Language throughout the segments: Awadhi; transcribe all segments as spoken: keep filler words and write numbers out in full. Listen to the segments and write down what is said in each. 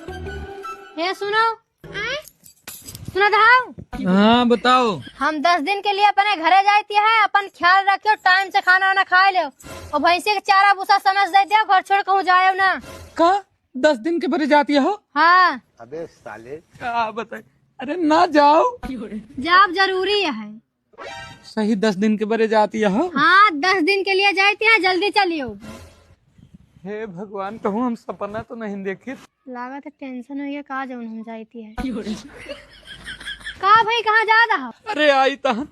हे सुनो, सुनत हौ? हाँ, बताओ। हम दस दिन के लिए अपने घरे जाइत है, अपन ख्याल रखियो, टाइम से खाना वाना खाए लेव। और भैंसी के चारा भूसा समय से दे देव, घर छोड़ कहूँ जाएव ना। का? दस दिन के बरे जाती हो? हाँ। अबे साले। का बताई? अरे ना जाओ। जाब जरूरी है। सही दस दिन के बरे जाती हो? हाँ, दस दिन के लिए जाइत है, जल्दी चलियो। हे भगवान, कहूँ हम सपना तो नहीं देखित। लागत है टेंशन होइ गया, का जौन हम जाइत है। का भाई, कहाँ जा रहा? अरे आई तहन।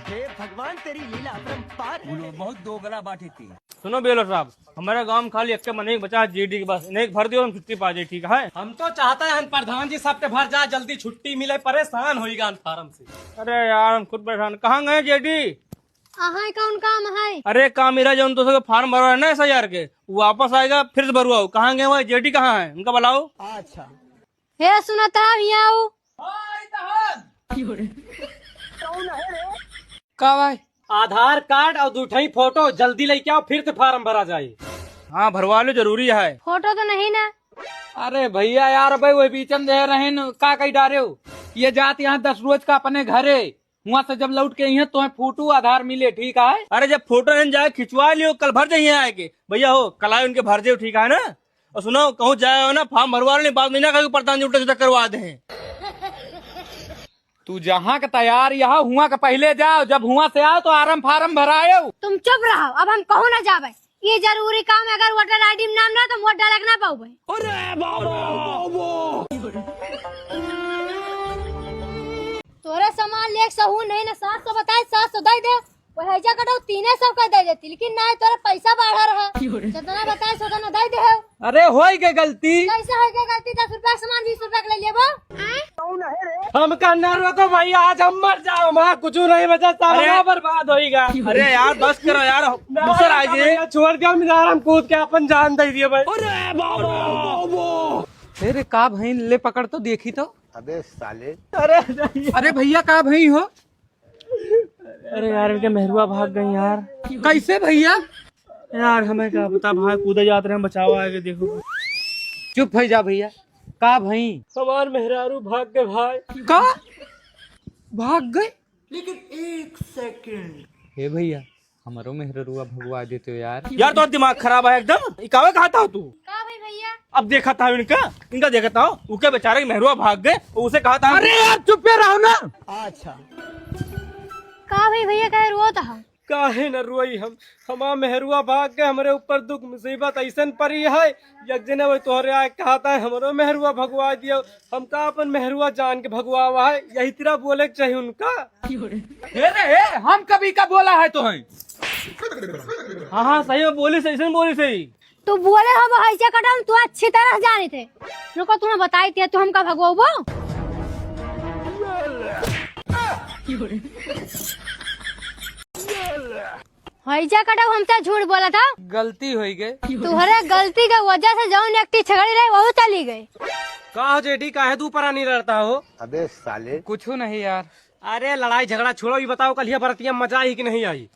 हे भगवान, तेरी लीला अपरंपार है। बोलो, बहुत दोगला बाटे ती। सुनो बीएलओ साहब, हमरे गाँव में खाली एक्के मनई बचा है जीडी के बस, इन्हें भर दियो, हम छुट्टी पा जाई, ठीक है? हम तो चाहत है हम प्रधान जी सबके भर जाए, जल्दी छुट्टी मिले, परेशान होई गए फार्म से। अरे यार, हम खुद परेशान। कहाँ गए जेडी? अहाँ कौन काम है? अरे काम इरा जौन तो फार्म भरवा है ना एसआईआर के, वो वापस आएगा, फिर से भरवाओ। कहाँ गए वो जेडी, कहाँ है, उनका बुलाओ। अच्छा। हे सुनत है, यहाँ आओ। का भाई? आधार कार्ड और दू ठई फोटो जल्दी लेके आओ, फिर से फार्म भरा जाए। हाँ, भरवा लो, जरूरी है। फोटो तो नहीं ना? अरे भैया यार, भाई वही बीचन दे रहे न, का कही डारे हो? ये जात यहाँ दस रोज का अपने घरे, वहाँ से जब लौट के यहाँ तो फोटो आधार मिले, ठीक है? अरे जब फोटो नहीं जाए खिंचवा लियो, कल भर जाइए आए के। भैया हो, कल आए उनके भर जाओ, ठीक है ना? और सुनो, कहूँ जाए हो ना, फार्म भरवा लो, बाद में ना कहीं प्रधान जी उल्टा सीधा करवा दे। तू जहाँ के तैयार यहाँ, हुआ के पहले जाओ, जब हुआ से आओ तो आराम फार्म भरायो। तुम चुप रहो, अब हम कहूँ ना जाबे। ये जरूरी काम है, अगर वोटर आईडी में नाम ना तो वोट डाले के ना पाउबे। अरे बाबा। तोरे सामान लेके सहू नहीं ना, सात सौ बताए, सात सौ दे दे। वो हैजा कटाऊ तीने सौ का दे देती, लेकिन ना तोरे पैसा बढ़ा रहा। जितना बताए सो उतना दे दे हो। अरे होई के गलती। कैसे होई के गलती? दस रुपया के सामान बीस रुपया के ले लेबो। हमका ना रोको भैया, आज हम मर जाओ, हमारा कुछ नहीं बचा, सारा अरे। बर्बाद होइगा। अरे यार बस करो यार, ना, दूसरा ना, आइए। भैया, छोड़ दिया, हम कूद के अपन जान दे दिए भाई। अरे बाबा। अरे का भाई, ले पकड़ तो देखी तो। अबे साले। अरे अरे भैया का भाई हो? अरे यार, इनके मेहरुआ भाग गई यार। कैसे भैया? यार हमें का पता भाई, कूदे जात रहे हम, बचावा आगे देखो। चुप हो जा भैया, का भाई? हमार मेहरारू भाग गए भाई। का? भाग गए? लेकिन एक सेकंड। हे भैया, हमरो मेहररुआ भगवा देते हो यार। यार, तो दिमाग खराब है एकदम। ई कावे कहत हो तू? का भाई भैया? अब देखत हो इनका, इनका देखत हो, उके बेचारे के मेहरुआ भाग गए, उसे कहत हो। अरे यार, चुप्पे रहो ना। अच्छा। का भाई भैया, कहे रोत हो? काहे न रोई हम, हमार मेहरुआ भाग गए, हमरे ऊपर दुख मुसीबत ऐसन परी है। एक जने वही तोहरे आए कहत है, हमरो मेहरुआ भगवा दियो। हमका अपन मेहरुआ जान के भगवावा है, यही तरह बोले के चाहिए उनका। हे रे हे, हम कभी का बोला है तो हैं? हाँ हाँ, सही में बोली सही, सही में बोली सही। तू बोले हो हैजा कटाऊ, तू अच्छी तरह जाने थे। रुको, तुम्हें बताई थे, तू हमका भगवाबो। हैजा कटाऊ हमसे झूठ बोला था। गलती होई गई। तुहरे गलती के वजह से जौन एकटी छगड़ी रही, वहू चली गई। का हो जेडी, काहे तू परानी रहता हो? अबे साले। कुछ नहीं यार। अरे लड़ाई झगड़ा छोड़ो, ये बताओ कल ये बरतिया मजा आई कि नहीं आई?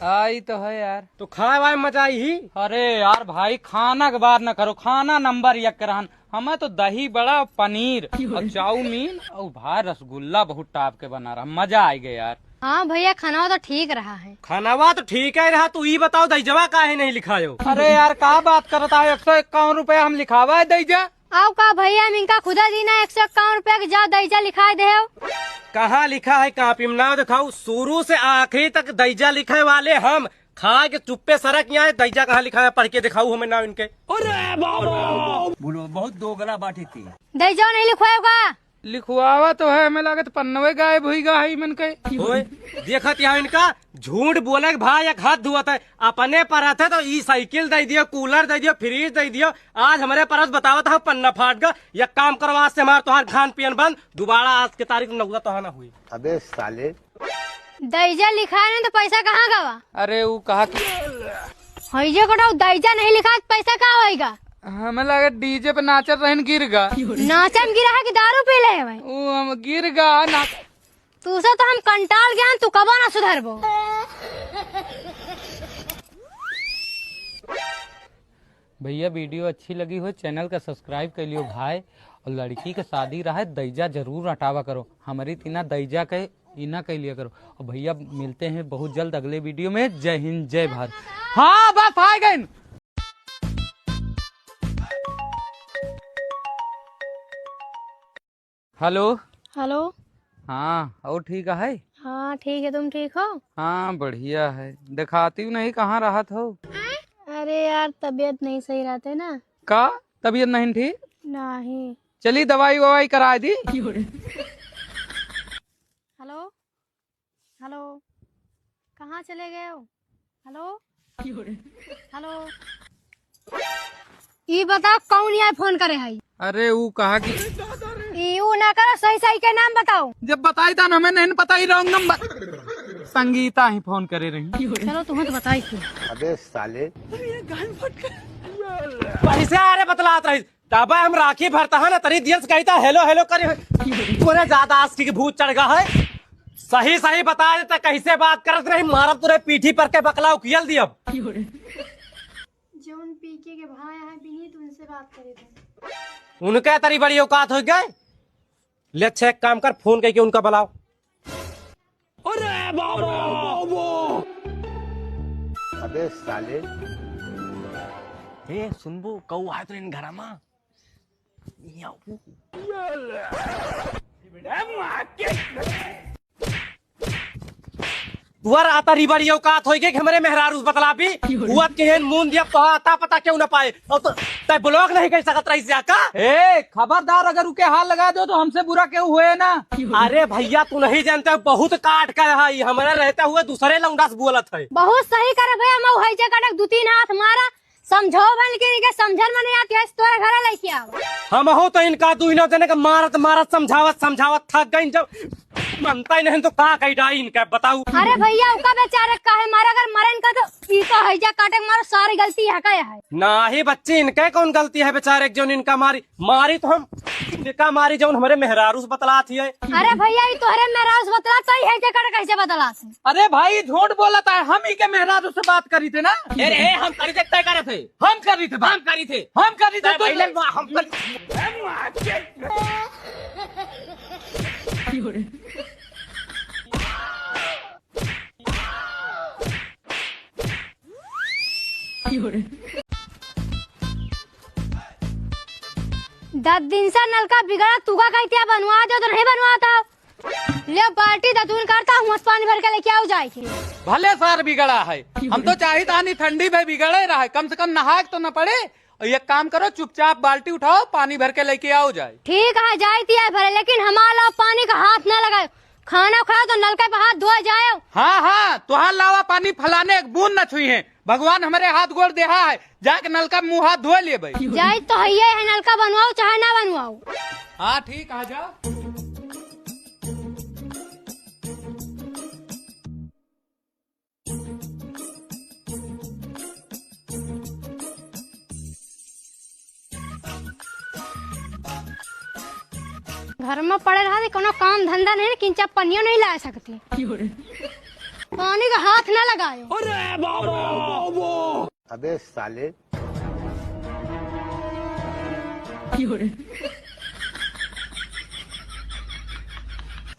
आई तो है यार। तो खाए वाए मजा आई ही? अरे यार भाई, खाना के बात न करो, खाना नंबर एक के रहन। हमें तो दही बड़ा, पनीर और चाउमीन और भाई रसगुल्ला बहुत टाप के बना रहा, मजा आ गया यार। हाँ भैया, खाना तो ठीक रहा है। खानावा तो ठीक है रहा, तू ई बताओ दईजवा काहे नहीं लिखायो? अरे यार, का बात करत है, एक सौ इक्यावन रुपया हम लिखावा है दईजा। आओ का भैया, हम इनका खुदा दीना एक सौ इक्यावन रुपया के जा दईजा लिखाए दे हो। कहाँ लिखा है कापी में? नाव दिखाओ, शुरू से आखिरी तक दईजा लिखे वाले हम। खा के चुप्पे सरक यहाँ, दईजा कहाँ लिखा है, पढ़ के दिखाओ हमें नाव इनके। अरे बाबा। बोलो, बहुत दोगला बाटे ती। दईजा नहीं लिखवाएगा? लिखवावा तो है, हमें लागत पन्नवे गायब हुई गा है मन के। ओए, देखत यहाँ इनका झूठ बोले के भाई, एक हाथ धुआत है। अपने परत है तो ई साइकिल दे दियो, कूलर दे दियो, फ्रिज दे दियो। आज हमरे परत बतावत है पन्ना फाट गा। एक काम करो, आज से हमार तोहार खान पियन बंद, दोबारा आज के तारीख नौदा तोहार ना हुई। अबे साले। दईजा लिखाए नहीं तो पैसा कहाँ गवा? अरे वो कहा कि हैजा कटाऊ दईजा नहीं लिखा, पैसा का होएगा? हमें लगे डीजे पे नाचत रहन, गिर गा। नाचम गिरा है कि दारू पी ले है भाई? वो हम गिर गा ना। तू से तो हम कंटाल गया, तू कबो ना सुधरबो। भैया, video अच्छी लगी हो, channel का subscribe कर लियो भाई, और लड़की के शादी रहे, दैजा जरूर अटावा करो, हमरी तीना दैजा के ई ना कह लिया करो। और भैया, मिलते हैं बहुत जल्द अगले video में। जय हिंद, जय भारत। हाँ, बस आ गए। Hello। Hello। हाँ, और ठीक है? हाँ, ठीक है, तुम ठीक हो? हाँ, बढ़िया है। दिखाती हूँ नहीं, कहाँ रहत हो? अरे यार, तबीयत नहीं सही रहते ना। का तबीयत नहीं ठीक? नहीं। चली, दवाई ववाई करा दी। Hello। Hello। कहाँ चले गए हो? Hello। Hello। ई बताओ, कौन यहाँ phone करे है? अरे, ऊ कहा कि ई ऊ ना करो, सही सही के नाम बताओ। जब बताई था ना, हमें नहीं पता ही, wrong number। संगीता ही phone करे रही। चलो, तुम्हें तो बताई थी। अबे साले। पैसे आ रहे बतलात रही। तब हम राखी भरता है ना, तरी दिल से कहता, "Hello, hello" करे। तोरे ज्यादा आस्की के भूत चढ़ गया है। सही सही बता देता, कैसे बात करत रही, मारब तोरे पीठी पर के बकला उकियल दियब। जौन पीके के भाई हैं विनीत, उनसे बात करे थे। उनके तरी बड़ी औकात हो गए। ले अच्छा, एक काम कर, phone करके उनका बुलाओ। अरे बाबा! अबे साले। ए, सुनबो, कऊ आए तो इन घरा मा? तुअर आता रिबड़ी औकात होई गई कि हमरे मेहरारू से बतलाबी। हुआ के हेन मुन दिया, तो आता पता क्यों ना पाए। और तो तय block नहीं कर सकत रही से का? ए, खबरदार, अगर उके हाथ लगा दो तो हमसे बुरा क्यों हुए ना। अरे भैया, तू नहीं जानते, बहुत काट कर है, हमारे रहते हुए दूसरे लौंडा से बोलत है। बहुत सही करे भैया, मऊ है जे कटक दो तीन हाथ मारा, समझो भन के इनके समझन में नहीं आती है, तोरे घरे लेके आवा। हम हो तो इनका दुइनो जने के मारत मारत, समझावत समझावत थक गई। जब मनता ही नहीं तो का कही डाई इनका, बताऊ। अरे भैया, उका बेचारे काहे मारे, अगर मरे इनका तो ई तो है जा काटे के मारो, सारी गलती है का है? नाही बच्ची, इनके कौन गलती है बेचारे के जौन इनका मारी? मारी तो हम इनका मारी जौन हमरे मेहरारू से बतलात ही है। अरे भैया, ई तोहरे मेहरारू से बतलात ही है, जेकर कैसे बतलात है? अरे भाई, झूठ बोलत है, हम ही के मेहरारू से बात करी थे ना। अरे, ए, हम करी थे, तय करे थे। हम करी थे बात। हम करी थे। हम करी थे, तय तो पहले बा-, हम करी दस दिन से नलका बिगड़ा, तुका कहते हैं बनवा दो तो नहीं बनवाता। ले बाल्टी दतून करता हूँ, पानी भर के लेके आओ जाए के। भले सार बिगड़ा है, हम तो चाहित आनी ठंडी में बिगड़े रहे, कम से कम नहाए के तो न पड़े। और एक काम करो, चुपचाप बाल्टी उठाओ, पानी भर के लेके आओ जाए। ठीक है, जाए तिया भरे, लेकिन हमारा पानी का हाथ ना लगाओ। खाना खाओ तो नलके पे हाथ धोए जाओ। हाँ, हाँ, तुहार लावा पानी फलाने एक बूंद न छुई है। भगवान हमरे हाथ गोड़ देहा है, जाके नलका मुंह हाथ धोए लेबे। जाई तो हइये है, नलका बनवाओ चाहे ना बनवाओ। हाँ, ठीक, आ जा। घर में पड़े रहा थी, कोनो काम धंधा नहीं, किंचा पनियो नहीं ला सकती। पानी का हाथ ना लगायो। अरे बाबा! अबे साले।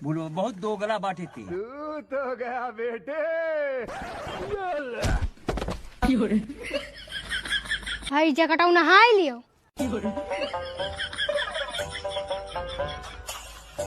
बोलो, बहुत दोगला बाटे ती। तू तो गया बेटे। हाय, जकटाऊ नहाए लियो।